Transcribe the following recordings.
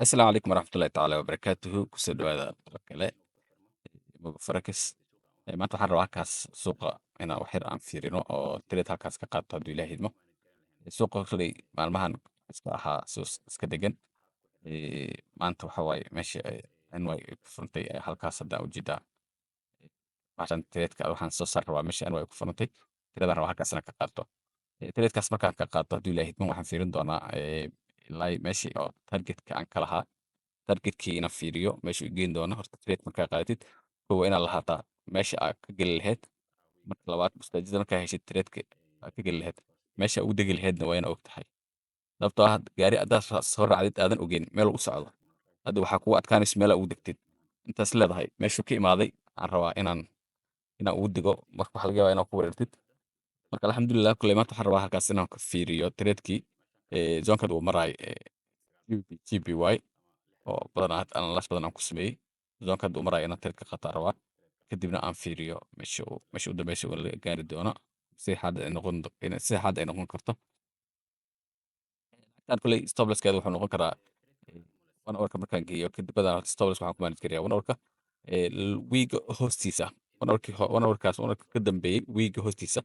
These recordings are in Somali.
Asalaamu calaykum waraxmatullaahi tacaala wabarakaatuhu. Kusoo dhawaada mar kale Moga Forex. Maanta waxaan rabaa halkaas suuqa inaan wax yar aan fiirino oo trade halkaas ka qaato, hadduu Ilaahay idmo. Suuqa koley maalmahan iska ahaa suuq iska degan. Maanta waxa waaye meesha NY ay ku furantay halkaas hadda ujeedaa. Waxaan trade-ka waxaan soo saari rabaa meesha NY ku furantay. Trade-aan rabaa halkaas inaan ka qaato. Trade-kaas markaan ka qaato, hadduu Ilaahay idmo, waxaan fiirin doonaa ilaa meeshii oo targetka aan ka lahaa, targetkii inaan fiiriyo meesha uu geyn doono. Horta trade markaa qaadatid, kow waa inaad lahaataa meesha aad ka geli lahayd. Marka labaad, istaraatiijiyada markaa heshid trade-ka aad ka geli lahayd, meesha ugu degi lahaydna waa inaad og tahay, sababtoo ah gaari haddaad soo raacdid aadan ogeyn meel u socdo, hadda waxaa kugu adkaanaysa meel aad ugu degtid. Intaas leedahay meeshuu ka imaaday aan rabaa inaan ugu dego. Marka waxaa laga yaabaa inaad ku wareertid. Marka alxamdulilah, kulley maanta waxaan rabaa halkaas inaan ka fiiriyo trade-kii zonkan uu maraay GBP JPY oo badanaa hadda analysis badan aan ku sameeyey. Zonka hadda uu marayo inaan trade ka qaataan rabaa, kadibna aan fiiriyo meesha u dambeysa uu laga gaari doono, sida xaaladda ay noqon karto. Tan kulley stop losskeeda wuxuu noqon karaa 1 hourka markaan geeyo kadib. Badanaa stop loss waxaan ku manage garayaa 1 hourka wickga hoostiisa, 1 hourkii, 1 hourkaas, 1 hourka ka dambeeyey wickga hoostiisa.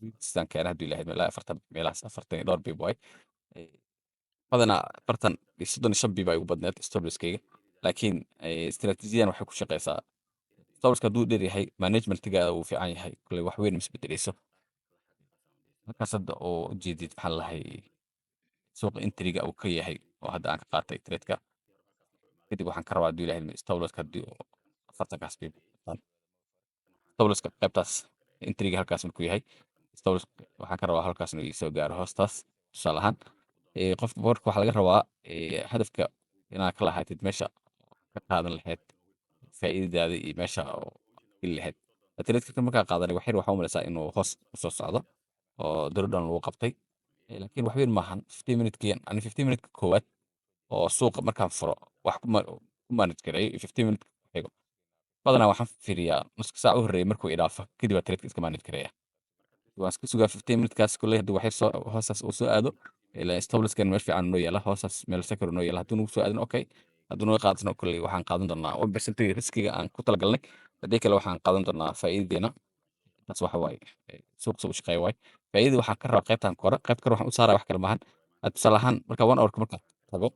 Wickgiisaan keenay, hadduu Ilaahay ilaa 40 meelahaas, 40 iyo dhowr pip waay. Badanaa 40 iyo 35 pip ay ugu badneed stop losskeyga, laakiin istaraatiijiyadan waxay ku shaqeysaa stop losska hadduu dheer yahay, managementigaada uu fiican yahay, kulley wax weyn ma isbedeleyso. Halkaas hadda oo ujeedid, maxaa lahay, suuqa entryga uu ka yahay oo hadda aan ka qaatay trade-ka. Kadib waxaan ka rabaa, hadduu Ilaahay, stop losska haddii uu 40-kaas pip, stop losska qaybtaas entryga halkaas markuu yahay, stop loss waxaan ka rabaa halkaas inuu isoo gaaro hoostaas. Tusaale ahaan, qofka marka waxaa laga rabaa hadafka inaad ka lahaatid meesha ka qaadan lahayd faa'iidadaada iyo meesha oo geli lahayd. Trade-ka markaa qaadanay, wax yar waxaa u malaysaa inuu hoos usoo socdo oo drawdown lagu qabtay. Laakiin wax weyn maahan. 15 minute ani 15 minute koowaad oo suuqa markaan furo wax ku manage gareeyo iyo 15 minute ku xigo, badanaa waxaan fiiriyaa nuska saac u horreeyay. Markuu idhaafo kadib waa trade iska manage gareeya, waan iska sugaa 15 minute-kaas. Kulley haddii wax yar soo hoostaas uu soo aado, ilaa stop loss-kan meel fiican noo yaala, hoostaas meel secure noo yaala. Hadduu nagu soo aadin, okay. Hadduu naga qaadasno, kulley waxaan qaadan doonaa 1% riskiga aan ku talagalnay. Haddii kale, waxaan qaadan doonaa faa'iidadeena. Taas waxa waaye suuq soo u shaqeeya waaye. Faa'iidada waxaan ka rabaa qaybtan kore. Qaybta kore waxaan u saaraya wax kale maahan. Hadda tusaale ahaan, marka 1 hour markaad tago,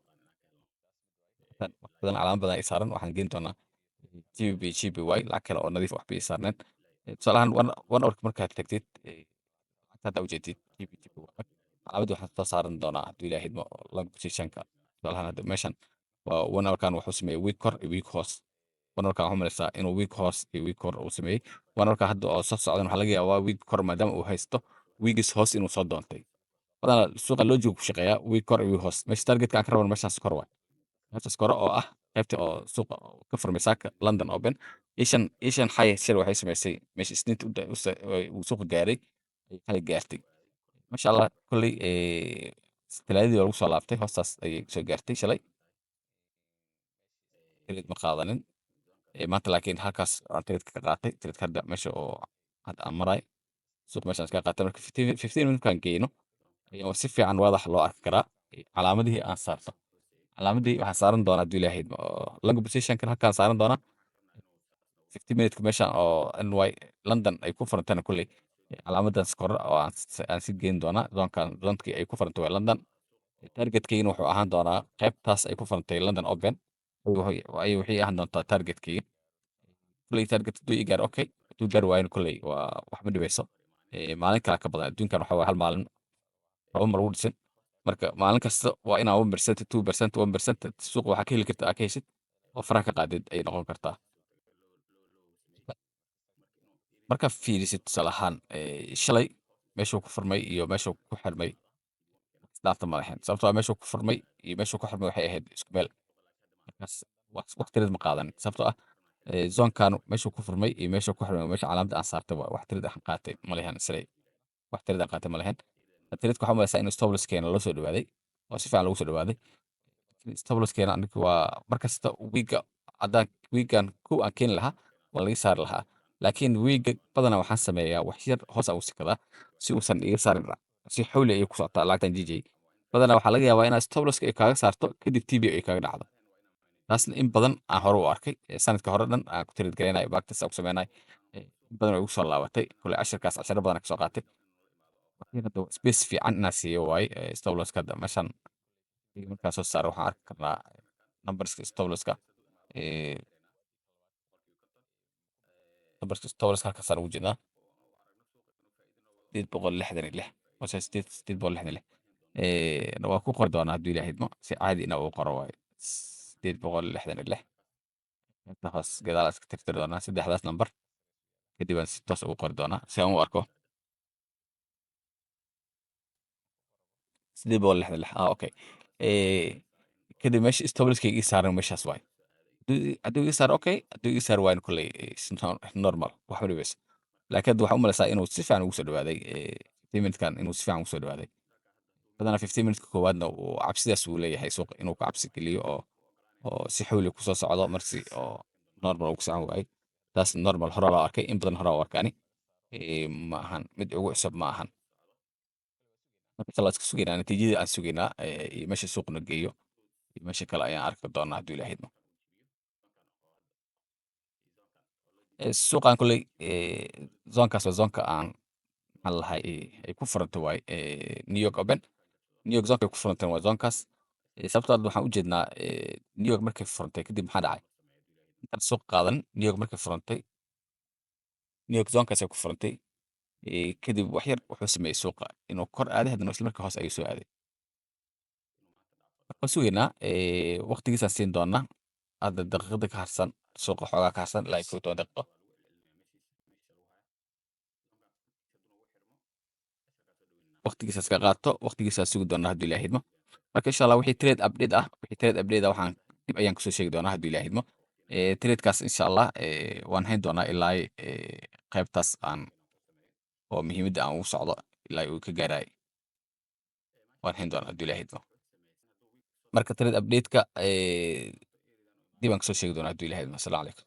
wax badan, calaamad badan ay saaran. Waxaan geyn doonaa GBP JPY, lacag kale oo nadiif ah, waxba ii saarneen. Tusaale ahaan, 1 hour markaad tagtid, lacagta hadda ujeedid GBP JPY, calaamadii waxaan soo saaran doonaa, hadduu Ilaahay idmo, long positionka. Tusaale ahaan, hadda meeshan waa 1 hour-kan wuxuu sameeyey wick kor iyo wick hoos. 1 hour-kan waxaa umalaysaa inuu wick hoos iyo wick kor uu sameeyey. 1 hour-kan hadda oo soo socdan waxaa laga yaabaa wick kor maadaama uu haysto, wickis hoos inuu soo doontay. Badanaa suuqa logic ku shaqeeyaa, wick kor iyo wick hoos. Meesha targetka aan ka rabno meeshaas kor waay, meeshaas kore oo ah qaybta oo suuqa ka furmay saaka London Open. Asian high share waxay samaysay meesha Isniinta uu suuqa gaaray ay xalay gaartay, masha Allah. Kolley Talaadadii waa lagu soo laabtay, hoostaas ayay soo gaartay shalay. Trade ma qaadanin. Maanta laakiin halkaas aan trade ka qaatay. Trade hadda meesha oo hadda aan maraay suuq meeshaan iska qaatay. Marka 15 minute markaan geyno ayaa si fiican waadax loo arki karaa calaamadihii aan saarto. Calaamadii waxaan saaran doonaa, hadduu Ilaahay idmo, oo long position-kan halkaan saaran doonaa 15 minute meeshaan oo NY London ay ku furantana. Kulley calaamadan kore oo aan si geyn doonaa zonkan, zonkii ay ku furantay waa London. Targetkeyna wuxuu ahaan doonaa qaybtaas ay ku furantay London Open ayay waxay ahaan doontaa targetkeyga. Kulley target hadduu ii gaaro, okay. Hadduu gaari waayona, kulley waa wax ma dhibayso. Maalin kala ka badan adduunkan waxa waaye hal maalin laba ma lagu dhisin. Marka maalin kasta waa inaa 1%, 2%, 1% suuqa waxaa ka heli karta aa ka heshid oo faraha ka qaadid ayay noqon kartaa. Markaa fiirisid, tusaale ahaan, shalay meeshuu ku furmay iyo meeshuu ku xirmay isdhaafta ma lahayn, sababtoo ah meeshuu ku furmay iyo meeshuu ku xirmay waxay ahayd isku meel. Markaas wax trade ma qaadan, sababtoo ah zonkan meeshuu ku furmay iyo meeshuu ku xirmay, meesha calaamadda aan saartay waa wax trade aan qaatay ma lahan. Shalay wax trade aan qaatay ma lahan. Trade waxaa u malaysaa in stop loss-keena loo soo dhawaaday oo si fiican loogu soo dhawaaday stop loss-keena. Aniga waa markasta wickga haddaan wickgan kow aan keeni lahaa, waa laga saari lahaa, laakiin wickga badanaa waxaan sameeyaa wax yar hoos aan u sikadaa si uusan iga saarin. Si xawli ayay ku socotaa lacagtan GJ. Badanaa waxaa laga yaabaa inaad stop losska ay kaaga saarto, kadib TP ay kaaga dhacdo. Taasna in badan aan hore u arkay. Sanadka hore dhan aan ku trade gareynayo, backtest aan ku sameynayo, in badan way igu soo laabatay. Kule casharkaas casharo badan aan kasoo qaatay. Laakiin hadda space fiican inaan siiyo waaye stop losska. Hadda meeshan markaan soo saaro, waxaan arki karnaa numberska stop losska. Numberska stop losska halkaasaan ugu jeednaa, 866 mase 866. Waa ku qori doonaa hadduu Ilaahay idmo, si caadi ina ugu qoro waaye. 866 inta hoos gadaal iska tirtiri doonaa saddexdaas number, kadib aan si toos ugu qori doonaa si aan u arko. 866, ah, okay. Kadib meesha stop losskayga ii saaran meeshaas waaye. Hadduu ii saaro, okay. Hadduu ii saaro waayna, kolley it's normal, waxba dhibayso. Laakiin hadda waxaan u malaysaa inuu si fiican ugu soo dhawaaday 15 minute-kan, inuu si fiican ugu soo dhawaaday. Badanaa 15 minute-ka koowaadna uu cabsidaas uu leeyahay suuqa inuu ka cabsi geliyo oo si xawli kusoo socdo, marsi oo normal uu ku socon waayey. Taas normal, horaa loo arkay, in badan horaa u arkay ani. Ma ahan mid ugu cusub, ma ahan. Marka insha Allah iska sugaynaa natiijadii aan sugaynaa iyo meesha suuqna geeyo iyo meesha kale ayaan arki doonaa hadduu Ilaahay idmo. Suuqan kolley zonkaas waa zonka aan, maxaa la lahay, ay ku furantay waay New York Open. New York zonka ay ku furantay waa zonkaas. Sababtoo hadda waxaan u jeednaa New York markay furantay kadib maxaa dhacay? Intaan suuq qaadan, New York markay furantay, New York zonkaas ay ku furantay. Kadib wax yar wuxuu sameeyey suuqa inuu kor aaday, haddana isla markii hoos ayuu soo aaday. Marka waan sugaynaa, waqtigiisaan siin doonaa. Hadda daqiiqada ka harsan suuqa, xoogaa ka harsan ilaa iyo 11 daqiiqo. Waqtigiisaas ka qaato, waqtigiisaa sugi doonaa hadduu Ilaahay idmo. Marka insha Allah wixii trade update ah waxaan dib ayaan kusoo sheegi doonaa hadduu Ilaahay idmo. Tradekaas insha Allah waan hayn doonaa ilaa qaybtaas aan oo muhiimadda aan ugu socdo ilaa uu ka gaaraay, waan hayn doonaa hadduu Ilaahay idmo. Marka trade update-ka dib aan kasoo sheegi doonaa hadduu Ilaahay idmo. Asalaamu calaykum.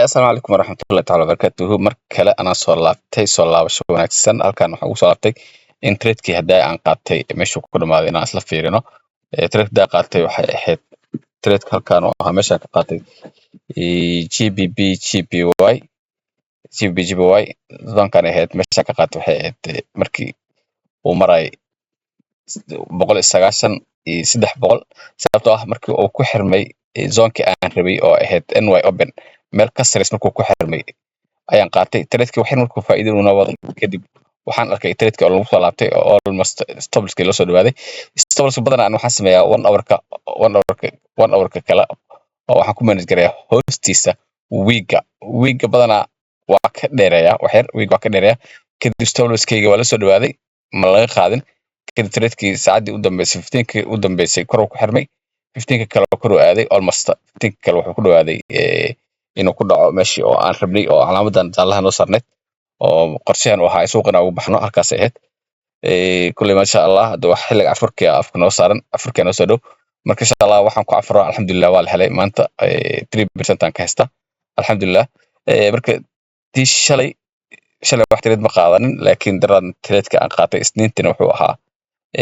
Asalaamu calaykum waraxmatullahi taala wabarakaatuhu. Mar kale anaa soo laabtay, soo laabasho wanaagsan. Halkan waxaan ugu soo laabtay in tradekii haddaa aan qaatay meeshuu ku dhamaaday inaan isla fiirino. Trade haddaa qaatay waxay ahayd tradeka halkan oo ahaa meeshaan ka qaatay GBP JPY, GBP JPY zonkan ahayd meeshaan ka qaatay. Waxay ahayd markii uu maray 190 iyo 300, sababtoo ah markii uu ku xirmay zonkii aan rabay oo ahayd NY Open, meel ka sarreys markuu ku xirmay ayaan qaatay tradekii. Waxyar markuu faa'iido una waday kadib, waxaan arkay tradekii oo lagu soo laabtay oo almost stop losskii loo soo dhawaaday. Stop losska badanaa aan waxaan sameeyaa 1 hourka, 1 hourka, 1 hourka kale oo waxaan ku manage gareeyaa hoostiisa wickga. Wickga badanaa waa ka dheereeyaa waxyar, wick waa ka dheereeyaa. Kadib stop losskayga waa la soo dhawaaday, ma laga qaadin. Kadib tradekii saacaddii u dambeysay, 15-kii u dambeysay, kor uu ku xirmay, 15-ka kale kor uu aaday. Almost 15-ka kale wuxuu ku dhawaaday inuu ku dhaco meeshii oo aan rabnay oo calaamadan jaallaha noo saarneyd oo qorshahan uu ahaa suuqana ugu baxno halkaas ay ahayd. Kulley maasha Allah, hadda wax xilliga afurkii afka noo saaran, afurkii noo soo dhow. Marka insha Allah waxaan ku afuro, alxamdulilah, waa la helay maanta. 3% aan ka haysta, alxamdulilah. Marka tii shalay wax trade ma qaadanin, laakiin daraan tradeka aan qaatay Isniintiina wuxuu ahaa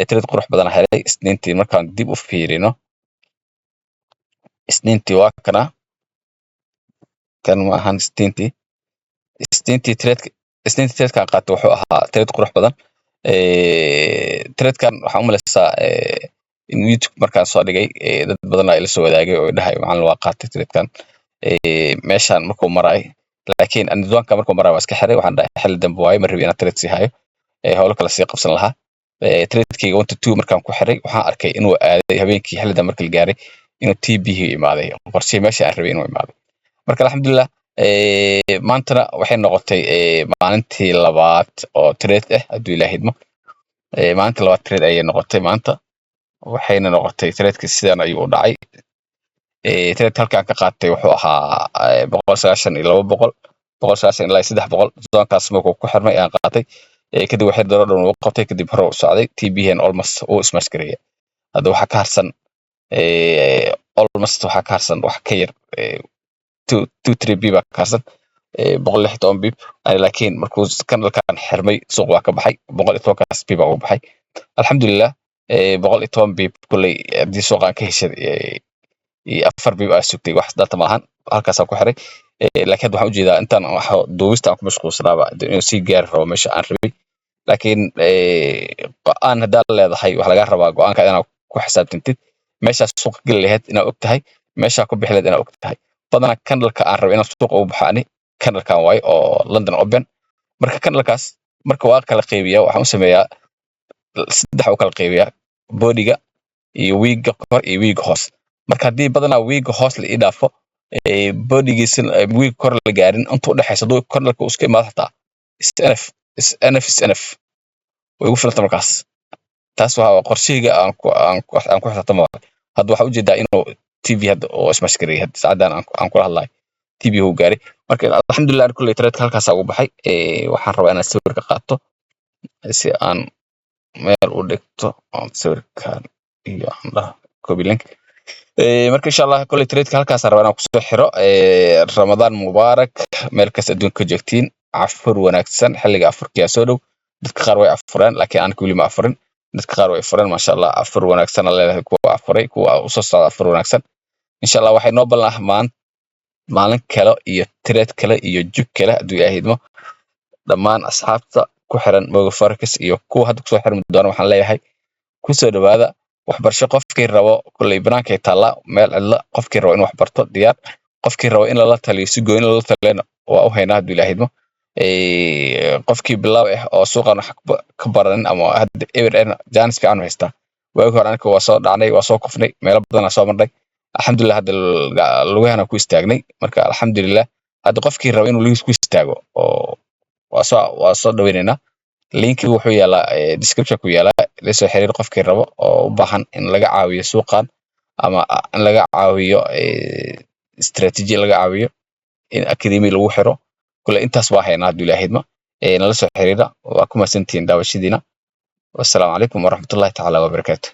trade qurux badan aan helay Isniintii. Markaan dib u fiirino Isniintii, waa kana. Kan ma ahan Isniintii. Isniintii tradeka aan qaatay wuxuu ahaa trade qurux badan. Tradekan waxaan u malaysaa in YouTube markaan soo dhigay dad badan aa ila soo wadaagay oo dhahay, "Macallin, waa qaatay tradekan meeshaan markuu maraay." Laakiin zonka markuu maraay waa iska xiray. Waxaan dhahay xilli dambe waaye, ma rabi inaan trade sii hayo, howlo kale sii qabsan lahaa. Tradekeyga 1 to 2 markaan ku xiray, waxaan arkay inuu aaday habeenkii xilli dambe markii la gaaray inuu TP imaaday, qorshihii meesha aan rabay inuu imaaday. Marka alxamdulilah, maantana waxay noqotay maalintii labaad oo trade ah hadduu Ilaahay idmo. Maalintii labaad trade ayay noqotay maanta, waxayna noqotay tradeka sidan ayuu u dhacay. Trade halkaan ka qaatay wuxuu ahaa 190 iyo 200, 190 ilaa 300. Zonkaas markuu ku xirmay ayaan qaatay. Kadib waxay daro dhan uu qabtay, kadib hore u socday, TP-n almost uu smash gareeyay. Hadda waxaa ka harsan almost waxaa ka harsan wax ka yar 2 2 3 pip baa ka harsan. 116 pip. Laakiin markuu candlekan xirmay, suuq waa ka baxay. 110-kaas pip baa ugu baxay, alxamdulilah. 110 pip kulley haddii suuqan ka heshay iyo 4 pip aa sugtay, wax data maahan, halkaasaa ku xiray. Laakiin hadda waxaan ujeedaa intaan wax duubista aan ku mashquulsanaaba inuu sii gaari rabo meesha aan rabay. Laakiin go'aan haddaad leedahay, waxaa lagaa rabaa go'aanka inaad ku xisaabtantid meeshaas suuqa geli lahayd inaad og tahay, meeshaa ku bixi lahayd inaad og tahay. Badanaa candleka aan rabo inaan suuqa ugu baxo ani candlekan waaye oo London Open. Marka candlekaas marka waa kala qaybiyaa, waxaan u sameeyaa saddex u kala qaybiyaa: bodyga iyo wickga kor iyo wickga hoos. Marka haddii badanaa wickga hoos la ii dhaafo, bodygiisana wickga kor la gaarin, inta u dhexaysa hadduu candleka uu iska imaado xataa, is enough, is enough, is enough, way igu filanta. Markaas taas waa qorshahayga aan ku xisaabtamo. Hadda waxaa ujeedaa inuu TP hadda oo smash gareeyay. Hadda saacadan aan kula hadlayo TP uu gaaray. Marka alxamdulilah, kulley trade halkaas ugu baxay. Waxaan rabaa inaan sawirka qaato si aan meel u dhigto oo sawirkan iyo aan dhaho copy link. Marka insha Allah kulley trade halkaas rabaa inaan kusoo xiro. Ramadaan mubaarak meel kasta adduunka ka joogtiin, afur wanaagsan. Xilliga afurkiyaa soo dhow. Dadka qaar way afureen, laakiin anaka weli ma afurin. Dadka qaar way fureen, maasha Allah. Afur wanaagsan aan leedahay kuwa afuray, kuwa usoo socda afur wanaagsan insha Allah. Waxay noo ballan ah maalin kale iyo trade kale iyo jug kale hadduu Ilaahay idmo. Dhammaan asxaabta ku xiran Moga Forex iyo kuwa hadda kusoo xirmi doona, waxaan leeyahay kusoo dhawaada waxbarasho. Qofkii rabo kulley banaankay taallaa, meel cidla. Qofkii rabo inuu wax barto, diyaar. Qofkii rabo in lala taliyo, si gooni lala taliyana, waa u haynaa hadduu Ilaahay idmo. Qofkii bilaaw ah oo suuqan wax ka baranin ama hadda eber ahna, jaanis fiican u haystaa. Waagi hore anaka waa soo dhacnay, waa soo kufnay, meelo badanaa soo marnay. Alxamdulilah, hadda lugahana ku istaagnay. Marka alxamdulilah, hadda qofkii raba inuu lugihiis ku istaago oo waa soo dhaweynaynaa. Linkigu wuxuu yaalaa description ku yaalaa. Lasoo xiriir qofkii rabo oo u baahan in laga caawiyo suuqan ama in laga caawiyo strategy, laga caawiyo in academy lagu xiro. Kule intaas waa haynaa hadduu Ilaahay idmo. Nala soo xiriira. Waa ku mahadsantihiin daawashadiina. Wassalaamu calaykum waraxmatullahi tacaala wabarakaatu.